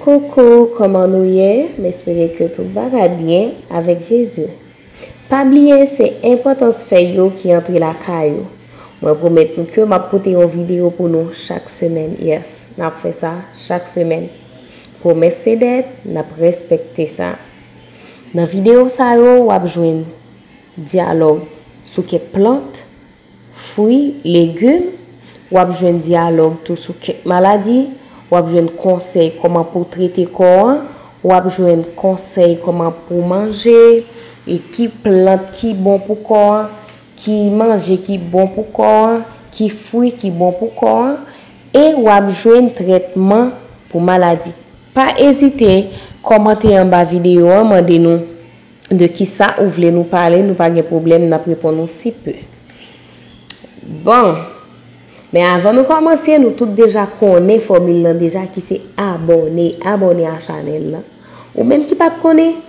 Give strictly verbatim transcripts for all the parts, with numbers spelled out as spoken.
Koukou, kòman nou ye? M espere ke tout bagay byen avèk Jezi. Pa bliye, se enpòtans fèy yo ki antre lakay ou. Mwen pwomèt nou ke m ap pote yon videyo pou nou chak semèn. Yes, n ap fè sa chak semèn. Pwomès se dèt, n ap respekte sa. Nan videyo sa yo, w ap jwenn dyalòg sou kèk plant, fwi, legim, w ap jwenn dyalòg tou sou kèk maladi, w ap jwenn konsèy kòman pou w trete kò an, w ap jwenn konsèy kòman pou w manje, e ki plant ki bon pou kò an, ki manje ki bon pou kò an, ki fwi ki bon pou kò an, e w ap jwenn trètman pou maladi. Pa ezite kòmante anba videyo an, mande nou de kisa ou vle nou pale, nou pa gen pwoblèm, n ap reponn ou si pe. Bon, men avan nou kòmanse, nou tout deja konnen fòmil lan deja ki se abòne, abòne a chanèl lan. Ou menm ki pa t konnen,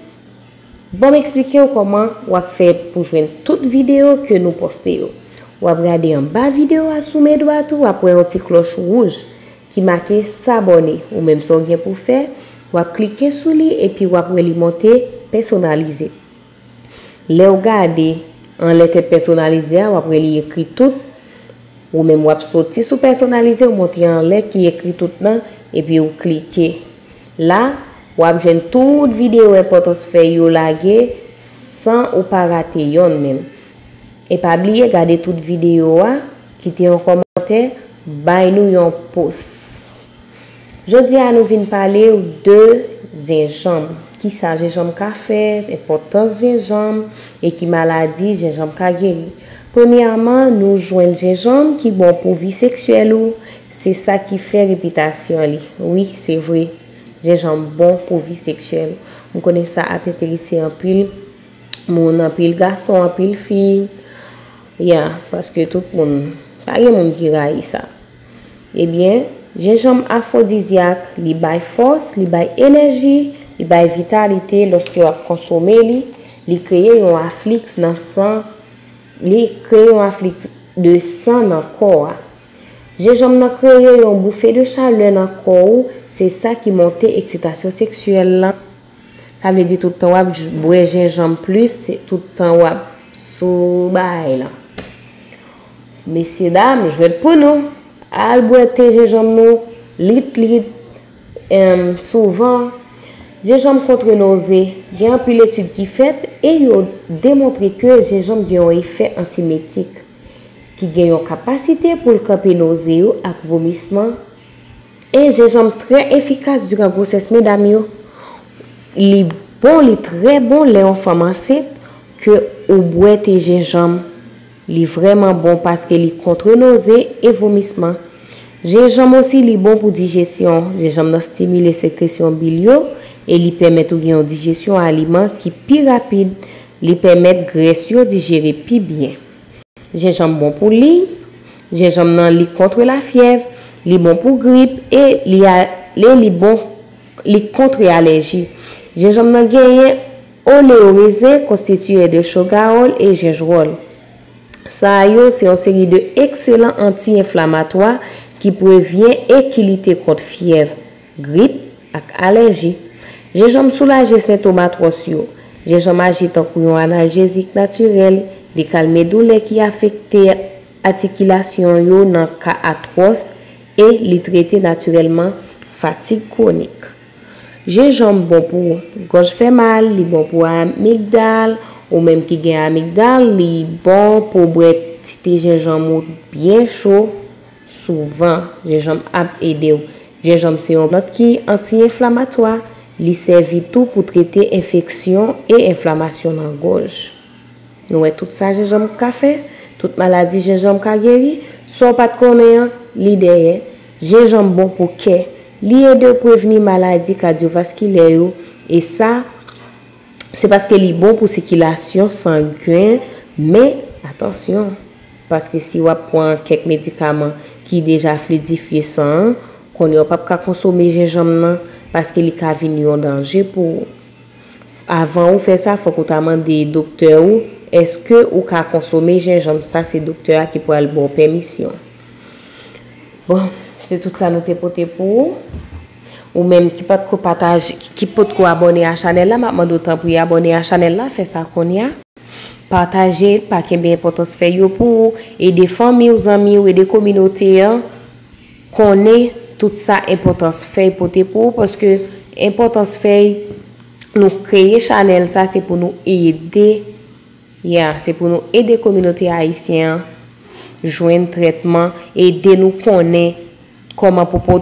ban m eksplike w kòman w ap fè pou jwenn tout videyo ke nou poste yo. W ap gade anba videyo a sou men dwat ou, w ap wè yon ti klòch wouj ki make s'abonner. Ou menm sa w gen pou fè, w ap klike sou li epi w ap wè li monte pèsonalize. Lè w gade anlè tèt pèsonalize a, w ap wè li ekri tout. Ou menm w ap soti sou pèsonalize, w monte anlè ki ekri tout lan, epi w klike. La, w ap jwenn tout videyo enpòtans fèy yo lage san ou pa rate yonn menm. E pa bliye gade tout videyo a, kite yon kòmantè, bay nou yon pous. Jodi a nou vin pale w de jenjanm. Kisa jenjanm ka fè, enpòtans jenjanm e ki maladi jenjanm ka geri. Premyèman, nou jwenn jenjanm ki bon pou vi seksyèl ou, se sa ki fè repitasyon li. Wi, se vre. Jenjanm bon pou vi seksyèl. M konnen sa ap enterese anpil moun, anpil gason, anpil fi. Ya, paske tout moun, pa gen moun ki rayi sa. Ebyen, jenjanm afwodizyak, li bay fòs, li bay enèji, li bay vitalite lòske w ap konsome li, li kreye yon afliks nan san, li kreye yon afliks de san nan kò a. Jenjanm nan kreye yon boufe de chalè nan kò ou, se sa ki monte eksitasyon seksyèl lan. Sa vle di tout tan w ap j-, bwè jenjanm plis, se tout tan w ap sou bagay lan. Mesye dam, jwèt pou nou. Al bwè te jenjanm nou, lit lit, em, souvan. Jenjanm kontre noze. Gen anpil etid ki fèt e yo demontre ke jenjanm gen yon efè antimetik ki gen yon kapasite pou l kanpe noze yo ak vomisman. E jenjanm trè efikas diran gwosès medam yo. Li bon, li trè bon lè yon fanm ansent ke ou bwè te jenjanm. Li vrèman bon paske li kontre noze e vomisman. Jenjanm osi li bon pou dijesyon. Jenjanm nan stimile sekresyon bil yo e li pèmèt ou gen yon dijesyon aliman ki pi rapid. Li pèmèt grès yo dijere pi byen. Jenjanm bon pou li. Jenjanm nan li kont lafyèv, li bon pou grip e li a, e li bon, li kont alèji. Jenjanm nan genyen oleyo rezen konstitiye de chogawòl e jenjwòl. Sa yo se yon seri de ekselan anti-enflamatwa ki prevyen e ki lite kont fyèv, grip ak alèji. Jenjanm soulaje sentòm atwòs yo. Jenjanm aji tankou yon analjezik natirèl, li kalme doulè ki afekte atikilasyon yo nan ka atwòs e li trete natirèlman fatig kwonik. Jenjanm bon pou gòj fè mal, li bon pou amigdal, ou menm ki gen amigdal, li bon pou bwè ti te jenjanm ou byen cho souvan. Jenjanm ap ede w. Jenjanm se yon plant ki anti-enflamatwa, li sèvi tou pou trete enfeksyon e enflamasyon nan gòj. Nou wè tout sa jenjanm ka fè, tout maladi jenjanm ka geri, sa w pa t konnen an, li dèyè. Jenjanm bon pou kè, li ede w prevni maladi kadyovaskilè yo, e sa, se paske li bon pou sikilasyon sangen, men, atansyon, paske si w ap pran kèk medikaman ki deja flidifye san an, kounye a w p ap ka konsome jenjanm nan, paske li ka vin yon danje pou ou. Avan ou fè sa, fòk ou ta mande doktè ou, èske ou ka konsome jenjanm? Sa se doktè a ki pral ba w pèmisyon. Bon, se tout sa nou te pote pou ou. Ou menm ki potko pataje, ki potko abòne a chanèl la, m ap mande w tanpri abòne a chanèl la, fè sa kounye a. Pataje, pa kenbe enpòtans fèy yo pou ou, ede fanmi w, zanmi w, ede kominote an konnen tout sa enpòtans fèy pote pou ou, paske enpòtans fèy, nou kreye chanèl sa, se pou nou ede, yeah, se pou nou ede kominote ayisyen an jwenn trètman, ede nou konnen kòman pou,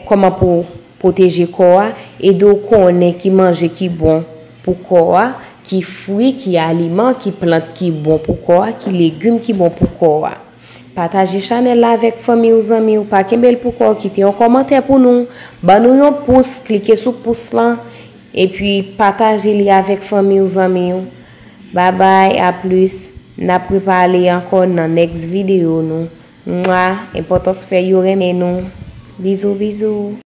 kòman pou pwoteje kò a, ede w konnen ki manje ki bon pou kò a, ki fwi, ki aliman, ki plant ki bon pou kò a, ki legim ki bon pou kò a. Pataje chanèl la avèk fanmi w, zanmi w, pa kenbe l pou kò w, kite yon kòmantè pou nou, ban nou yon pous, klike sou pous lan, epi pataje li avèk fanmi w, zanmi w. Babay, a plis, n ap repale ankò nan next videyo nou. Mwa, enpòtans fèy yo renmen nou. Bizou, bizou.